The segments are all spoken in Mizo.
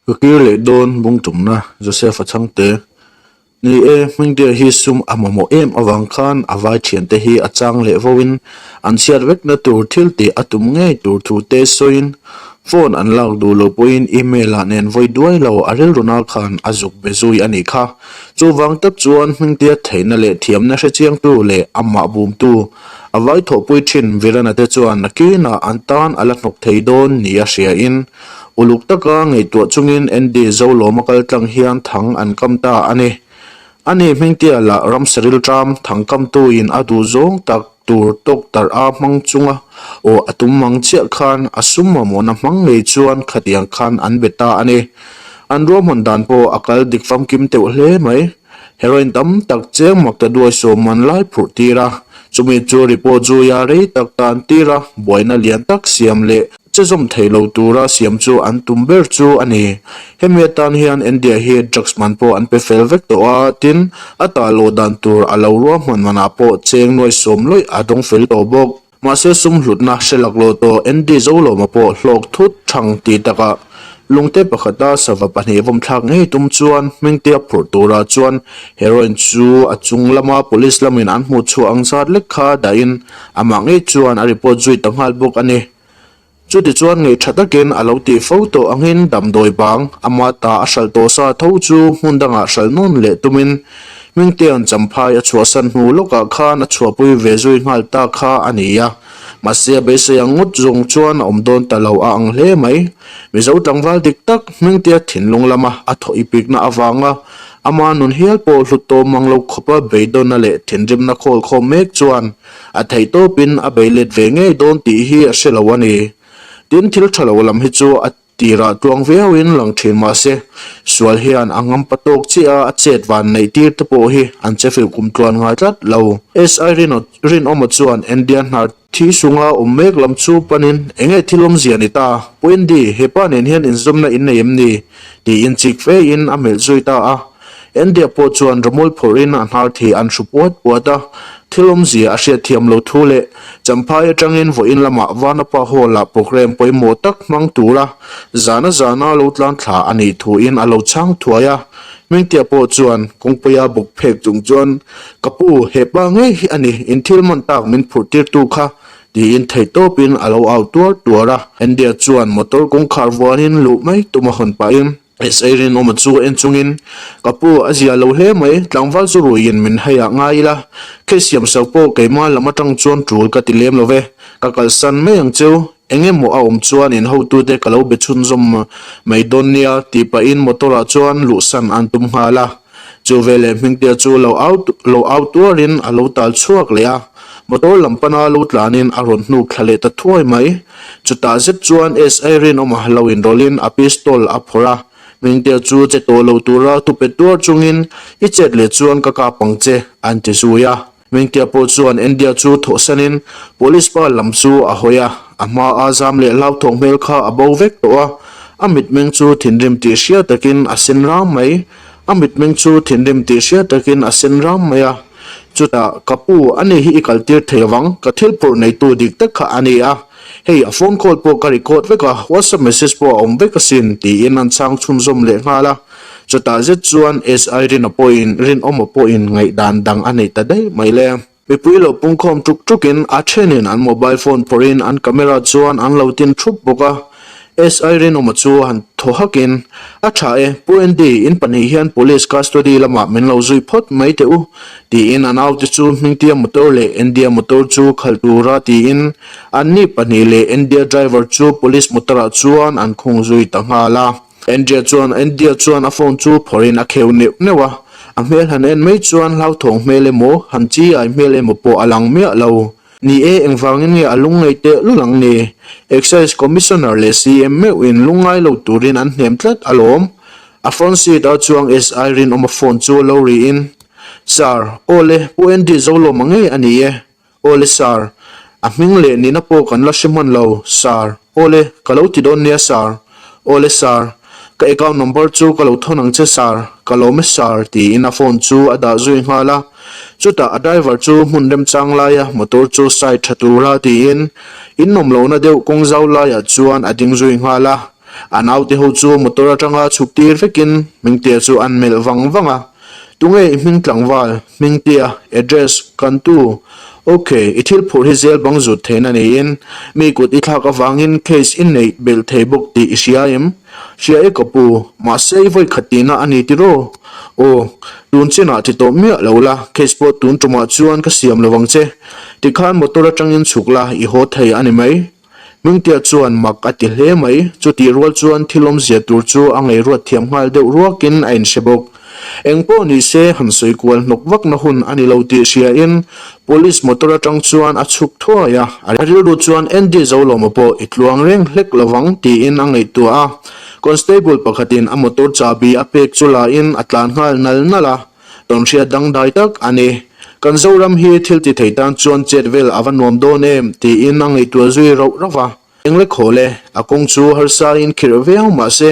Ka kir leh dawn bung tumna Joseph-a chhangte. Ni e, Hmingtea hi sum a mamawh em avang khan a vai thiante hi a chang leh voin an chhiat vekna tur thil tih a tum ngei tur thu te sawiin phone an lak duh loh pawhin email ah nen vawi duai lo a rilruna khan a zuk be zui a nih kha. Chuvang tak chuan Hmingtea theihna leh thiamna hrechiangtu leh amah bumtu a vai thawhpui thin Virana te chuan nakinah an tan a la hnawk thei dawn nia hriain Uluk taka ngaihtuah chungin Andy Zolawma kal tlang hian thang an kam ta a ni. Ani Hmingtea lah ramsaril ṭam thang kamtuin a duh zawng tak tur tawk tarh a hmang chunga aw a tum mang chiah khan a sum mamawhna hmang ngei chuan khatiang khan an be ta a ni. An ruahman dan pawh a kal dik famkim teuh hle mai. Heroin tam tak cheng mak ta duai sawm man lai phurh tir a, chumi chu report zuia rei tak tan tir a, buaina lian tak siam leh Che zawm thei lo tura siam chu an tum ber chu a ni. Hemi atan hian India hi drugs man pawh an pe fel vek tawh a, tin, a tah loh dan tur a lo ruahman manah pawh cheng nuai sawm lawih a dawng fel tawh bawk. Mahse sum hlutna hre laklawh tawh Andy Zolawma pawh hlawk thut thang tih takah lungte pakhata sava pahnih vawmthlak ngei tum chuan Hmingtea phurh turah chuan heroin chu a chung lama police lamin an hmuh chhuah ang zat lek kha dahin amah ngei chuan a report zui ta nghal bawk a ni. Chutichuan ngaih tha takin a lo tih fo tawh angin damdawi bang ama ta a hralh tawh sa tho chu hmun dangah hralh nawn leh tumin Hmingtea'n Champhai a chhuahsan hnu lawkah khan a chhuahpui ve zui nghal ta kha a ni a. Mahse a beisei ang ngawt zawng chuan a awm dawn ta lo a ang hle mai. Mizo tlangval dik tak Hmingtea thinlung lama a thawh ipikna avanga ama nun hial pawh hlut tawh mang lo khawpa beidawnna leh thinrimna khawl khawm mek chuan A theih tawpin a bei let ve ngei dawn tih hi a hre lo a ni. Tin, thil tha lo lam hi chu a tirah tluang viauin lang thin mah se, sual hian a ngampa tawk chiah a, a chet van neih tir te pawh hi an che fil kum tluan ngai tlat lo. SI Rinawma chuan India hnar thi sunga awm mek lam chu panin, Enge thil awmzia ni ta? Pu Andy, hepa nen hian inzawmna in nei em ni? tiin chik fein a melh zui ta a. India pawh chuan ramul phurhin a hnar thei an hru puat puat a, thil awmzia a hriatthiam lo thu leh Champhai atangin vawiin lamah Vanapa Hall-ah programme pawimawh tak hmang tura zana zana lo tlan thla a nih thuin a lo chhang thuai a. Hmingtea pawh chuan kawngpuia bawk phek chung chuan, Ka pu, he pa ngei hi a ni, in thil man tak min phurh tirtu kha, tiin theihtawpin a lo au tuar tuar a. India chuan motor kawngkhar vuanin luh mai tum a hawn pahin, SA Rinawma chu en chungin, Ka pu, a zia lo hle mai, tlangval chu ruiin min hei ah ngai ila, khi siam so pawh keimah lam atang chuan tul ka ti lem lo ve, ka kalsan mai ang cheu, eng emaw a awm chuan in hotute ka lo be chhunzawm mai dawn nia tih pahin motor ah chuan luhsan an tum nghal a. Chu veleh Hmingtea chu lo au lo au tuarin a lo tal chhuak leh a, motor lam pana lo tlanin a rawn hnuk thla leh ta thuai mai. Chutah zet chuan SI Rinawma lo inrawlhin a pistol a phawrh a, Hmingtea chu che tawh lo tura thupe tuar chungin, I chet leh chuan ka kap ang che, an ti zui a. Hmingtea pawh chuan India chu thawhsanin police pa lam chu a hawi a, a hmaa zam leh hlauthawng hmel kha a bo vek tawh a, a mitmeng chu thinrim tih hriat takin a sen ram mai. A mitmeng chu thinrim tih hriat takin a sen ram mai a, chutah, Ka pu, ani hi i kaltir thei avang, ka thil phurh neitu dik tak kha a ni a, hei a phone call pawh ka record vek a, WhatsApp message pawh a awm vek asin, tiin an chhang chhunzawm leh nghal a. Chutah zet chuan SI Rina pawhin Rinawma pawhin ngaihdan dang a nei ta daih mai le. Mipui lo pungkhawm tuk tukin a thenin an mobile phone phawrhin an camera chuan an lo tin thup bawk a. SI Rinawma chu han thaw hakin, A tha e, Pu Andy, in pahnih hian police custody lamah min lo zui phawt mai teh u, tiin a naute chu Hmingtia motor leh India motor chu khalh tura tiin anni pahnih leh India driver chu police motor-ah chuan an khung zui ta nghal a. Andrea chuan Andy-a chuan a phone chu phawrhin a kheu neuh neuh a, a hmel han en mai chuan hlauthawng hmel emaw, han chi ai hmel emaw pawh a lang miah lo. Ni e, engvangin nge a lungngaih teh lul ang ni? Excise Commissioner leh CM meuhin lungngai lo turin an hnem tlat alawm. A front seat a chuang SI Rinawma phone chu lo riin, Sir, aw le, Pu Andy Zolawma ngei a ni e. Aw le Sir, a hming leh nihna pawh kan la hre hman lo, Sir. Aw le, ka lo ti dawn nia Sir. Aw le Sir, ka account number chu ka lo thawn ang che Sir, ka lawm e Sir tiin a phone chu a dah zui nghal a. Chutah a driver chu hmun remchang laia motor chu side tha tura tiin in nawm lohna deuh kawng zau laiah chuan a ding zui nghal a. A naute ho chu motor atanga chhuk tir vekin Hmingtea chu an melh vang vang a. Tunge i hming tlangval? Hmingtea, Address, Kantu. Ok, i thil phurh hi zel bang zut theihna niin mi kut i thlak avangin case i neih belh thei bawk tih i hria em? Hria e ka pu, mahse i vawi khat tihna a ni tiraw? Aw, tun chinah ti tawh miah lo la, case pawh tun tumah chuan ka siam lo vang che. Tikhan motor atangin chhuk la, i haw thei a ni mai. Hmingtea chuan mak a ti hle mai, chutih rual chuan thil awmzia tur chu a ngeiruat thiam nghal deuh ruakin a inhre bawk. Eng pawh ni se, han sawi kual hnawk vakna hun a ni lo tih hriain Police motor atang chuan a chhuk thuai a, a rilru chuan Andy Zolawma pawh i tluang reng hlek lovang tiin a ngaihtuah a. Constable pakhatin a motor chahbi a pek chu lain a tlan nghal nal nal a, tawnhriat dangdai tak a ni. Kan Zoram hi thil ti thei tan chuan chet vel a va nuam dawn em tiin a ngaihtuah zui rauh rauh a. Engle khawl e, a kawng chu harsa in khirh viau mahse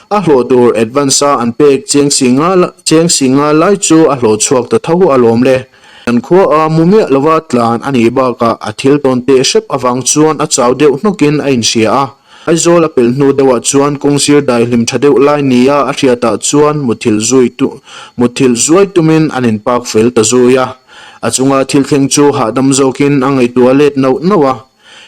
a hlawh tur advance a an pek cheng si nga cheng si nga lai chu a hlawh chhuak ta tho alawm le. Kan khua a mu miah lova tlan a nih bakah a thil tawn teh hrep avang chuan a chau deuh hnawkin a inhria a. Aizawl a pelh hnu deuhah chuan kawng sir daihlim tha deuh lai nia a hriatah chuan muthilh zui tu muthilh zuai tumin an inpak fel ta zui a. A chunga thil thleng chu hahdam zawkin a ngaihtuah let nauh nauh a.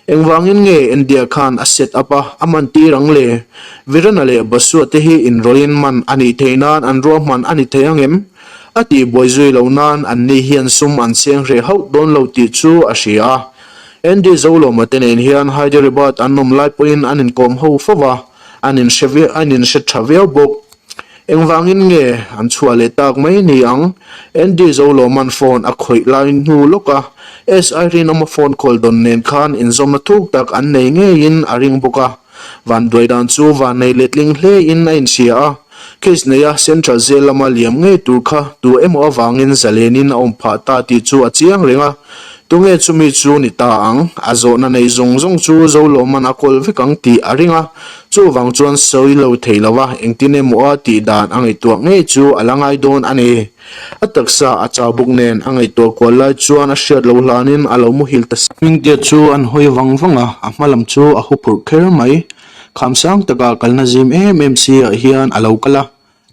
Engvangin nge India khan a set up a, a man tir ang le? Virana leh Basua te hi inrawlhin man a nih theih nan an ruahman a ni thei ang em? A tih buai zui loh nan an ni hian sum an cheng hreh hauh dawn lo tih chu a hria a. Andy Zolawma te nen hian Hyderabad an awm lai pawhin an inkawm ho fo va, an inhre an inhre tha viau bawk. Engvangin nge an chhuah leh tak mai ni ang? Andy Zolawman phone a khawih lai hnu lawk a, SI Rinawma phone call dawn nen khan inzawmna thuk tak an nei ngeiin a ring bawk a. Vanduai dan chu vannei letling hlein a inhria a, case neia Central Jail lama liam ngei tur kha tu emaw avangin zalenin a awm phah ta tih chu a chiang reng a. Tunge chumi chu ni ta ang? A zawhna nei zawng zawng chu Zolawman a kawl vek ang tih a ring a. Chuvang chuan sawi lo thei lo a, engtin emaw a tih dan a ngaihtuah ngei chu a la ngai dawn a ni. A taksa a chau bawk nen a ngaihtuah kual lai chuan a hriat lo hlanin a lo muhil ta si. Hmingtea chu an hawi vang vang a, a hma lam chu a huphurh kher mai. Kham sang taka kalna zim em em si ah hian a lo kal a,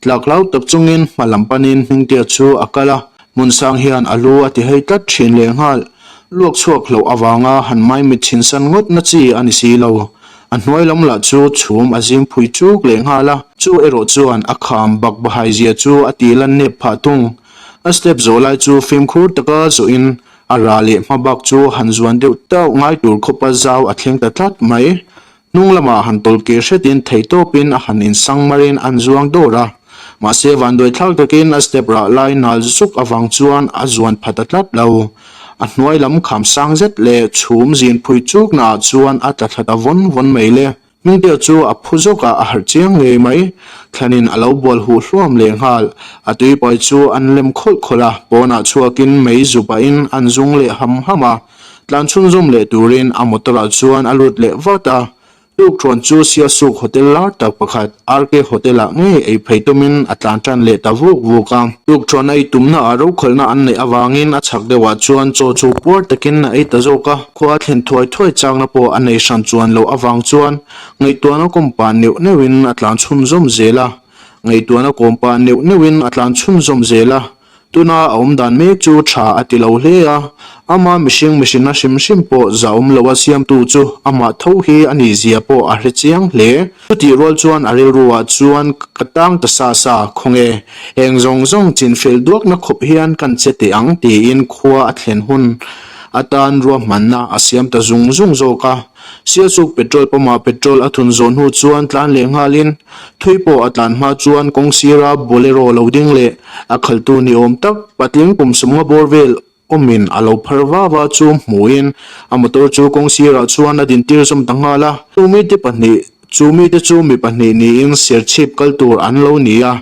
Tlak hlau tak chungin hma lam panin Hmingtea chu a kal a, hmun sang hian a lu a ti hei tlat thin lehnghal. Luak chhuak hlauh avanga han maimit chhinsan ngawt na chi a ni si lo. A hnuai lam lah chu chhum a zing phui chuk lehnghal a, chu erawh chuan a kham bak bahai zia chu a ti lan nep phah thung. A step zawh lai chu fimkhur taka zawhin a rah leh hma bak chu han zuan deuh tauh ngai tur khawpa zau a thleng ta tlat mai. Hnung lamah han tawlh kir hretin theihtawpin a han insang marin an zuang dawr a, mahse vanduai thlak takin a step rah lai nal zuk avang chuan a zuan pha ta tlat lo. A hnuai lam kham sang zet leh chhum zin phui chukna ah chuan a tla thla ta vawn vawn mai le. Hmingtea chu a phu zawk a, a harh chiang ngei mai. Thlanin a lo bual huh hluam leh nghal. A tuipai chu an lem khawlh khawlh a, pawnah chhuakin mei zu pahin an zung leh ham ham a. Tlan chhunzawm leh turin a motor ah chuan a lut leh vat a, Tukthuan chu Sialsuk Hotel lar tak pakhat RK Hotel ah ngei ei phei tumin a tlan tan leh ta vuk vuk a. Tukthuan a ei tumna ah rokhawlhna an neih avangin a chhak deuh ah chuan chaw chu puar takin a ei ta zawk a, khua a thlen thuai thuai chakna pawh a nei hran chuan loh avang chuan ngaihtuahna kawm pah neuh neuhin a tlan chhunzawm zel a. Ngaihtuahna kawm pah neuh neuhin a tlan chhunzawm zel a. Tuna a awm dan mek chu tha a ti lo hle a, ama mihring mihrinna hrim hrim pawh za awm loa siamtu chu amah tho hi a nih zia pawh a hre chiang hle. Chutih rual chuan a rilru ah chuan ka tang ta sa sa, khawnge heng zawng zawng chinfel duakna khawp hian kan che teh ang tiin khua a thlen hun atan ruahmanna a siam ta zung zung zawk a. Sialsuk petrol pump ah petrol a thun zawh hnu chuan tlan leh nghalin thui pawh a tlan hma chuan kawng sira bolero lo ding leh a khaltu ni awm tak patling kum sawmnga bawr vel awmin a lo phar va va chu hmuhin a motor chu kawng sirah chuan a dintir zawm ta nghal a. Chu mite pahnih chu mite chu mi pahnih niin serchhip kal tur an lo ni a,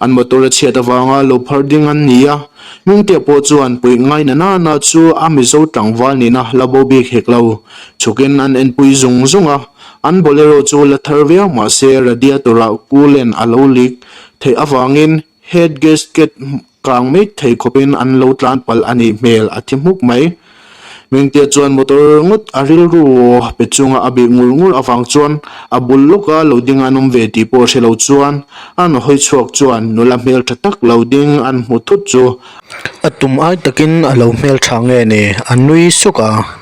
an motor a chhiat avanga lo phar ding an ni a. Hmingtea pawh chuan puih ngaina nana chu a Mizo tlangval nihna la bo bik hek lo. Chhukin an enpui zung zung a, an Bolero chu la thar viau mah se radiator ah coolant a lo leak theih avangin head gasket kang mai thei khawpin an lo tlan palh a nih hmel a thi hmuk mai. Hmingtea chuan motor ngawt a rilru pe chunga a bih ngur ngur avang chuan a bul lawka lo ding an awm ve tih pawh hre lo chuan an hawi chhuak chuan nula hmeltha tak lo ding an hmu thut chu a tum ai takin a lo hmeltha nge ni a nui suk a.